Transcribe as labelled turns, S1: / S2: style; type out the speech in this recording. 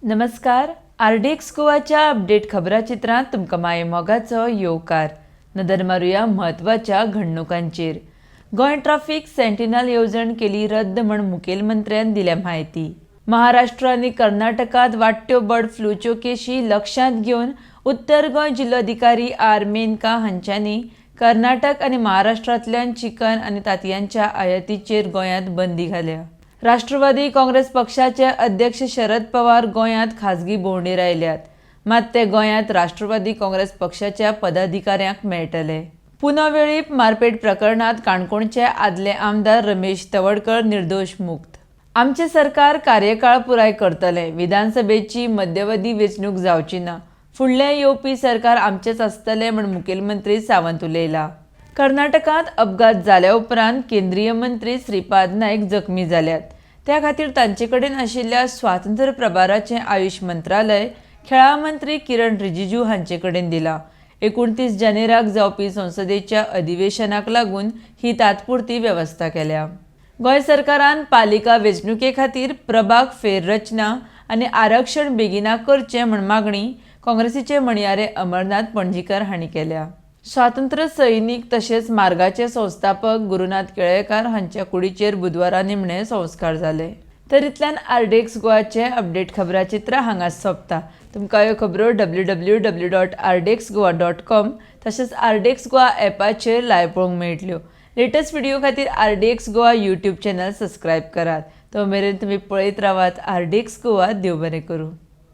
S1: नमस्कार, RDX गोवाच्या update खबराचित्रांत तुमकां माये मोगाचो येवकार. नदर मारुया म्हत्वाच्या घडणुकांचेर. गोंय ट्राफीक सेंटिनल येवजण केली रद्द म्हण मुखेलमंत्र्यान दिल्या म्हायती. महाराष्ट्र आनी कर्नाटकांत वाडट्यो बर्ड फ्लूच्यो केशी लक्षांत घेवन उत्तर गोंय जिल्लोधिकारी आर मेनका हांच्यांनी कर्नाटक आनी महाराष्ट्रांतल्यान चिकन आनी तातयांच्या आयातीचेर गोंयांत बंदी घाल्या. राष्ट्रवादी काँग्रेस पक्षाचे अध्यक्ष शरद पवार गोंयांत खाजगी भोंवडेर आयल्यात, मात ते गोंयांत राष्ट्रवादी काँग्रेस पक्षाच्या पदाधिकाऱ्यांक मेळटले. पुना वेळीप मारपेट प्रकरणात काणकोणचे आदले आमदार रमेश तवडकर निर्दोश मुक्त. आमचें सरकार कार्यकाळ पुराय करतलें. विधानसभेची मध्यवधी वेंचणूक जावची ना. फुडलें येवपी सरकार आमचेंच आसतलें म्हूण मुखेलमंत्री सावंत उलयला. कर्नाटकांत अपघात जाल्या उपरांत केंद्रीय मंत्री श्रीपाद नायक जखमी जाल्यात. त्या खातीर तांचे कडेन आशिल्ल्या स्वातंत्र्य प्रभाराचें आयुष मंत्रालय खेळां मंत्री किरण रिजिजू हांचे कडेन दिलां. 29 जानेराक जावपी संसदेच्या अधिवेशनाक लागून ही तात्पुरती वेवस्था केल्या. गोंय सरकारान पालिका वेंचणुके खातीर प्रभाग फेररचना आनी आरक्षण बेगिना करचें म्हूण मागणी काँग्रेसीचे म्हणयारे अमरनाथ पणजीकर हांणी केल्या. स्वातंत्र्य सैनीक तशेंच मार्गाचे संस्थापक गुरुनाथ केळेकार हांच्या कुडीचेर बुधवारा निमणे संस्कार जाले. तर इतल्यान आरडीएक्स गोवाचे अपडेट खबराचित्र हांगाच सोंपता. तुमकां ह्यो खबरो www.rdxgoa.com तशेंच आरडीएक्स गोवा एपाचेर लायव्ह पळोवंक मेळटल्यो. लेटस्ट व्हिडिओ खातीर RDX Goa YouTube channel subscribe करात. तो मेरेन तुमी पळयत रावात आरडीएक्स गोवा. देव बरें करूं.